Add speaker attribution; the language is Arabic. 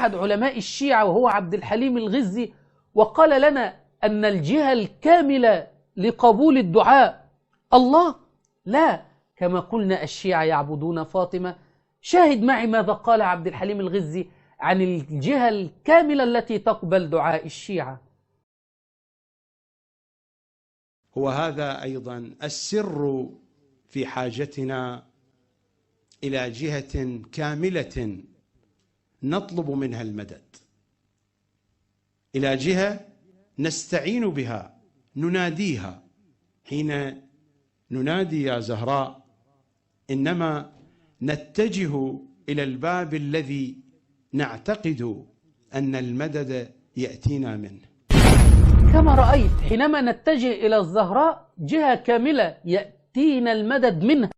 Speaker 1: أحد علماء الشيعة وهو عبد الحليم الغزي، وقال لنا أن الجهة الكاملة لقبول الدعاء الله؟ لا، كما قلنا الشيعة يعبدون فاطمة. شاهد معي ماذا قال عبد الحليم الغزي عن الجهة الكاملة التي تقبل دعاء الشيعة.
Speaker 2: هو هذا أيضا السر في حاجتنا إلى جهة كاملة نطلب منها المدد، إلى جهة نستعين بها، نناديها حين ننادي يا زهراء، إنما نتجه إلى الباب الذي نعتقد أن المدد يأتينا منه.
Speaker 1: كما رأيت، حينما نتجه إلى الزهراء جهة كاملة يأتينا المدد منها.